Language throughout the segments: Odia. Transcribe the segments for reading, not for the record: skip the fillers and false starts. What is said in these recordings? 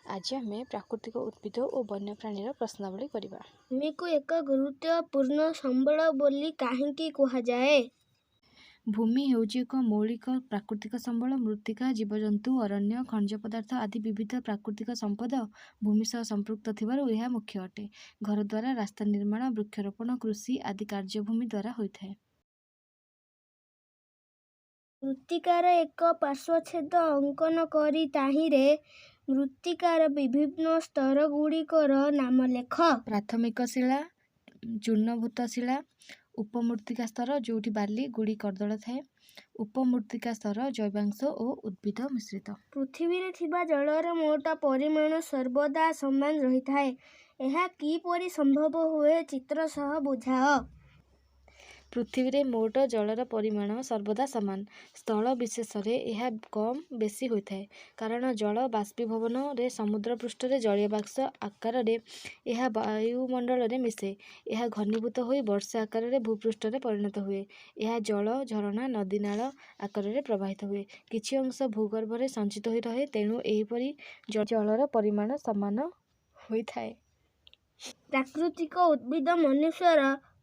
ଆଜି ଆମେ ପ୍ରାକୃତିକ ଉଦ୍ଭିଦ ଓ ବନ୍ୟପ୍ରାଣୀର ପ୍ରଶ୍ନାବଳୀ କରିବା। ଭୂମିକୁ ଏକ ଗୁରୁତ୍ୱପୂର୍ଣ୍ଣ ସମ୍ବଳ ବୋଲି କାହିଁକି କୁହାଯାଏ? ଭୂମି ହେଉଛି ଏକ ମୌଳିକ ପ୍ରାକୃତିକ ସମ୍ବଳ। ମୃତ୍ତିକା, ଜୀବଜନ୍ତୁ, ଅରଣ୍ୟ, ଖଣିଜ ପଦାର୍ଥ ଆଦି ବିବିଧ ପ୍ରାକୃତିକ ସମ୍ପଦ ଭୂମି ସହ ସମ୍ପୃକ୍ତ ଥିବାରୁ ଏହା ମୁଖ୍ୟ ଅଟେ। ଘରଦ୍ୱାର, ରାସ୍ତା ନିର୍ମାଣ, ବୃକ୍ଷରୋପଣ, କୃଷି ଆଦି କାର୍ଯ୍ୟ ଭୂମି ଦ୍ୱାରା ହୋଇଥାଏ। ମୃତ୍ତିକାର ଏକ ପାର୍ଶ୍ୱଚ୍ଛେଦ ଅଙ୍କନ କରି ତହିଁରେ ମୃତ୍ତିକାର ବିଭିନ୍ନ ସ୍ତରଗୁଡ଼ିକର ନାମ ଲେଖ। ପ୍ରାଥମିକ ଶିଳା, ଚୂର୍ଣ୍ଣଭୂତ ଶିଳା, ଉପମୃତ୍ତିକା ସ୍ତର ଯେଉଁଠି ବାଲି, ଗୋଡ଼ି, କର୍ଦଳ ଥାଏ, ଉପମୃତ୍ତିକା ସ୍ତର ଜୈବାଂଶ ଓ ଉଦ୍ଭିଦ ମିଶ୍ରିତ। ପୃଥିବୀରେ ଥିବା ଜଳର ମୋଟ ପରିମାଣ ସର୍ବଦା ସମାନ ରହିଥାଏ। ଏହା କିପରି ସମ୍ଭବ ହୁଏ, ଚିତ୍ର ସହ ବୁଝାଅ। ପୃଥିବୀରେ ମୋଟ ଜଳର ପରିମାଣ ସର୍ବଦା ସମାନ। ସ୍ଥଳ ବିଶେଷରେ ଏହା କମ୍ ବେଶୀ ହୋଇଥାଏ। କାରଣ ଜଳ ବାଷ୍ପୀଭବନରେ ସମୁଦ୍ର ପୃଷ୍ଠରେ ଜଳୀୟବାଷ୍ପ ଆକାରରେ ଏହା ବାୟୁମଣ୍ଡଳରେ ମିଶେ। ଏହା ଘନୀଭୂତ ହୋଇ ବର୍ଷା ଆକାରରେ ଭୂପୃଷ୍ଠରେ ପରିଣତ ହୁଏ। ଏହା ଜଳ ଝରଣା, ନଦୀ, ନାଳ ଆକାରରେ ପ୍ରବାହିତ ହୁଏ। କିଛି ଅଂଶ ଭୂଗର୍ଭରେ ସଞ୍ଚିତ ହୋଇ ରହେ। ତେଣୁ ଏହିପରି ଜଳର ପରିମାଣ ସମାନ ହୋଇଥାଏ। ପ୍ରାକୃତିକ ଉଦ୍ଭିଦ ମନୁଷ୍ୟର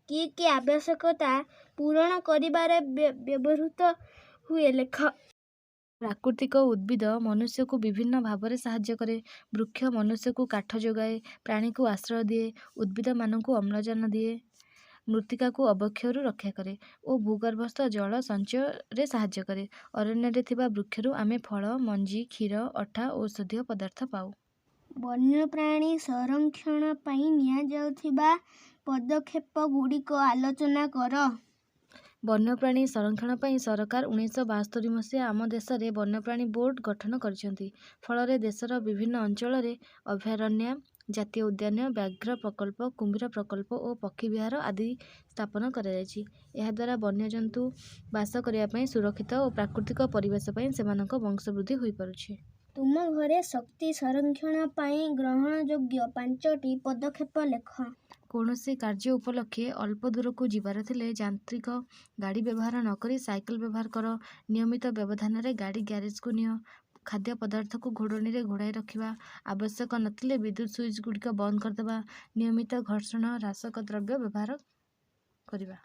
କି କି ଆବଶ୍ୟକତା ପୂରଣ କରିବାରେ ବ୍ୟବହୃତ ହୁଏ, ଲେଖ। ପ୍ରାକୃତିକ ଉଦ୍ଭିଦ ମନୁଷ୍ୟକୁ ବିଭିନ୍ନ ଭାବରେ ସାହାଯ୍ୟ କରେ। ବୃକ୍ଷ ମନୁଷ୍ୟକୁ କାଠ ଯୋଗାଏ, ପ୍ରାଣୀକୁ ଆଶ୍ରୟ ଦିଏ, ଉଦ୍ଭିଦମାନଙ୍କୁ ଅମ୍ଳଜାନ ଦିଏ, ମୃତ୍ତିକାକୁ ଅବକ୍ଷୟରୁ ରକ୍ଷା କରେ ଓ ଭୂଗର୍ଭସ୍ଥ ଜଳ ସଞ୍ଚୟରେ ସାହାଯ୍ୟ କରେ। ଅରଣ୍ୟରେ ଥିବା ବୃକ୍ଷରୁ ଆମେ ଫଳ, ମଞ୍ଜି, କ୍ଷୀର, ଅଠା, ଔଷଧୀୟ ପଦାର୍ଥ ପାଉ। ବନ୍ୟପ୍ରାଣୀ ସଂରକ୍ଷଣ ପାଇଁ ନିଆଯାଉଥିବା ପଦକ୍ଷେପଗୁଡ଼ିକ ଆଲୋଚନା କର। ବନ୍ୟପ୍ରାଣୀ ସଂରକ୍ଷଣ ପାଇଁ ସରକାର 1972 ମସିହା ଆମ ଦେଶରେ ବନ୍ୟପ୍ରାଣୀ ବୋର୍ଡ ଗଠନ କରିଛନ୍ତି। ଫଳରେ ଦେଶର ବିଭିନ୍ନ ଅଞ୍ଚଳରେ ଅଭୟାରଣ୍ୟ, ଜାତୀୟ ଉଦ୍ୟାନ, ବ୍ୟାଘ୍ର ପ୍ରକଳ୍ପ, କୁମ୍ଭୀର ପ୍ରକଳ୍ପ ଓ ପକ୍ଷୀ ବିହାର ଆଦି ସ୍ଥାପନ କରାଯାଇଛି। ଏହାଦ୍ୱାରା ବନ୍ୟଜନ୍ତୁ ବାସ କରିବା ପାଇଁ ସୁରକ୍ଷିତ ଓ ପ୍ରାକୃତିକ ପରିବେଶ ପାଇଁ ସେମାନଙ୍କ ବଂଶବୃଦ୍ଧି ହୋଇପାରୁଛି। ତୁମ ଘରେ ଶକ୍ତି ସଂରକ୍ଷଣ ପାଇଁ ଗ୍ରହଣଯୋଗ୍ୟ ପାଞ୍ଚଟି ପଦକ୍ଷେପ ଲେଖ। କୌଣସି କାର୍ଯ୍ୟ ଉପଲକ୍ଷେ ଅଳ୍ପ ଦୂରକୁ ଯିବାର ଥିଲେ ଯାନ୍ତ୍ରିକ ଗାଡ଼ି ବ୍ୟବହାର ନକରି ସାଇକେଲ ବ୍ୟବହାର କର। ନିୟମିତ ବ୍ୟବଧାନରେ ଗାଡ଼ି ଗ୍ୟାରେଜକୁ ନିଅ। ଖାଦ୍ୟ ପଦାର୍ଥକୁ ଘୋଡ଼ଣୀରେ ଘୋଡ଼ାଇ ରଖିବା। ଆବଶ୍ୟକ ନଥିଲେ ବିଦ୍ୟୁତ୍ ସୁଇଚ୍ ଗୁଡ଼ିକ ବନ୍ଦ କରିଦେବା। ନିୟମିତ ଘର୍ଷଣ ହ୍ରାସକ ଦ୍ରବ୍ୟ ବ୍ୟବହାର କରିବା।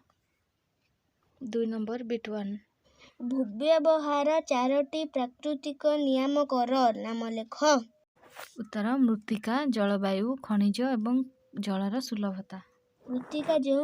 2 ନମ୍ବର ବିଟ୍ 1। ଭୂବ୍ୟବହାର ଚାରୋଟି ପ୍ରାକୃତିକ ନିୟାମକର ନାମ ଲେଖ। ଉତ୍ତର ମୃତ୍ତିକା, ଜଳବାୟୁ, ଖଣିଜ ଏବଂ ଜଳର ସୁଲଭତା। ମୃତ୍ତିକା ଯେଉଁ